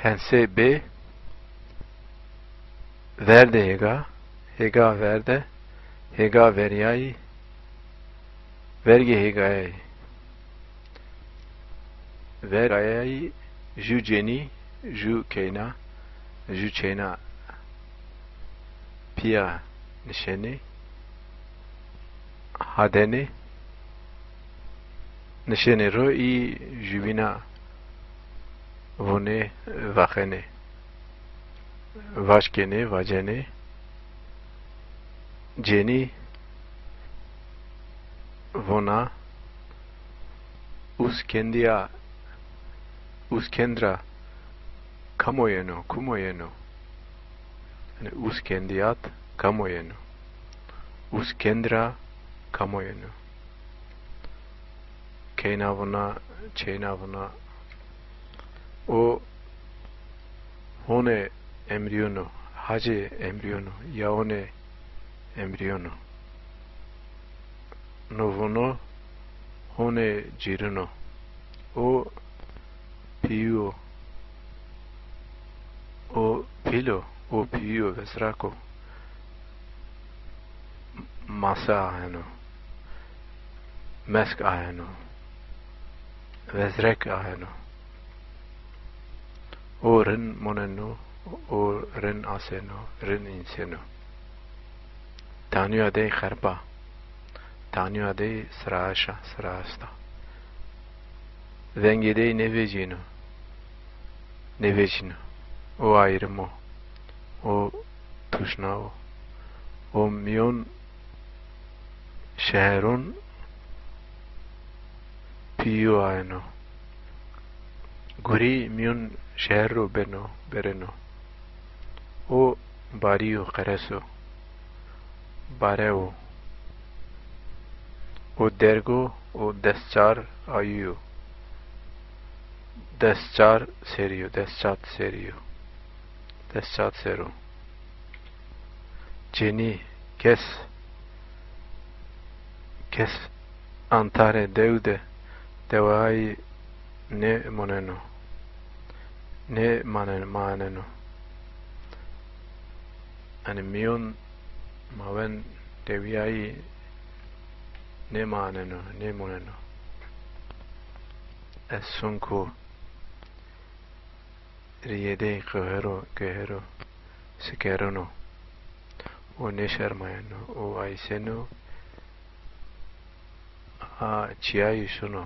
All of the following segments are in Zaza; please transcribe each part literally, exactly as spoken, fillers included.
Pense bê, verde hêga, hêga verde, hêga verîyayî, vergê hêgayayî. Vergayayî, jû cenî, jû keyna, jû çeyna pîya nişenê, hadenê, nişenê ro, î jûbîna vûnê, vaxenê, vaşkenê, vacenê. Cenî vûna, ûskendîya, ûskend ra kamo yeno, kumo yeno? Yanî ûskendîyat kamo yeno? Ûskend ra kamo yeno? Keyna vûna, çeyna vûna. O honê emrîyono, hacê emrîyono, yaonê emrîyono. No vûno honê cîrino. O pîyo, o pîl o, o pîyo, vezrak o. Mase aheno, mesk aheno, vezrek aheno. O rind moneno, o rind aseno, rind înseno. Tanîya dey xerpa, tanîya dey siraeş a, siraest a. Vengê dey nêvecîyeno, nêvecîno. O ayrım o. O tuşna o. O mîyon şeheron pîyo aeno. Gurî mîyon şeher ro beno, bereno. O barî yo, qeres o. Bare o. O derg o, o des çar ayî yo. Des çar serî yo, des çat serî yo. Des çat ser o. Cenî, kes, kes antarê dew de dewayî nêmoneno. Nêmanen-, maneno. Yanî mîyon mawen dewîyayî nêmaneno, nêmoneno. Ez sunk o. Rîyê dey qehero, qehero, sikereno. O nêşermayeno, o ayseno, a çîyayî şuno.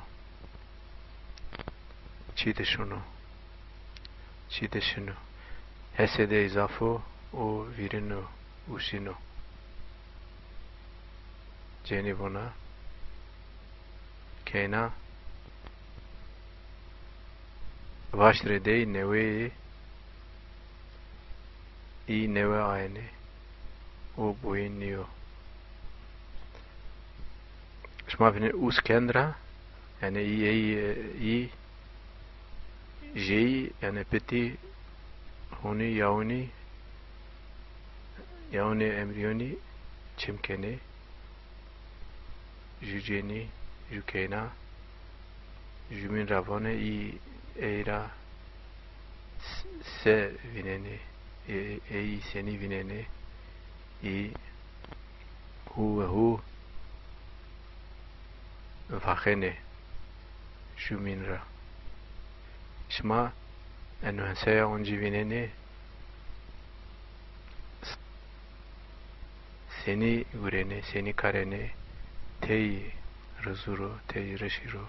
Çî de şuno. Çî de şino. Hesê dey zaf o, o vîrino, ûsîno. Cenî vûna, keyna, vaştrê dey neweyî, î newe ayenê, o boyîn nîyo. Şima vînenê ûskend ra, yanî î, ey, î, jeyî, yanî pitî honî, yawonî, yawonê emrîyonî çim kenê. Jû cenî, jû keyna, jûmîn ra vanê, î ey ra s-, se vînenê, e-, ey senî vînenê, î hû ve hû vaxenê jûmîn ra. Şima eno enseya oncî vînenê, senî gurenê, senî karenê, tey rizû ro, tey rişî ro.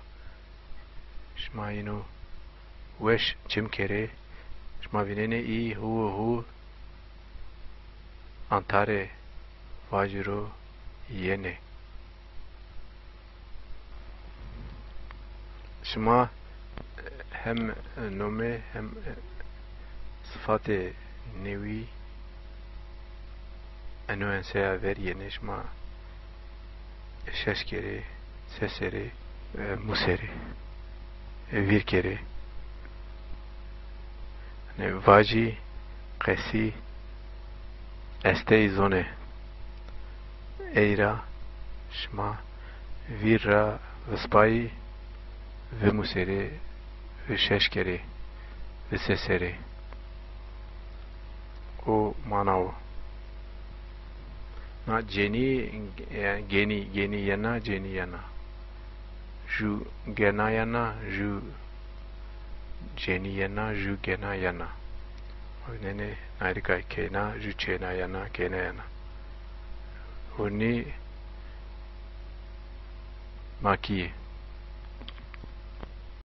Şima îno weş çim kerê, şima vînenê î hû û hû antarê vajî ro yenê. Şima hem nomê hem sifatê newî eno enseya ver yenê, şima şeş kerê, se serê, e, mu serê, e, vîr kerê. Yanî vajî, qesî, estey zonê. Ey ra şima vîr ra vispayî, vimuserê, vişeşkerê, viseserê. o mana wo. Na cenî, e, genî, genî yena, cenî yena. Ju gena yena, ju cenî yena, ju gena yena. Oynenê nayrikay keyna, ju çêna yena, keyna yena. Hurnî makî yê.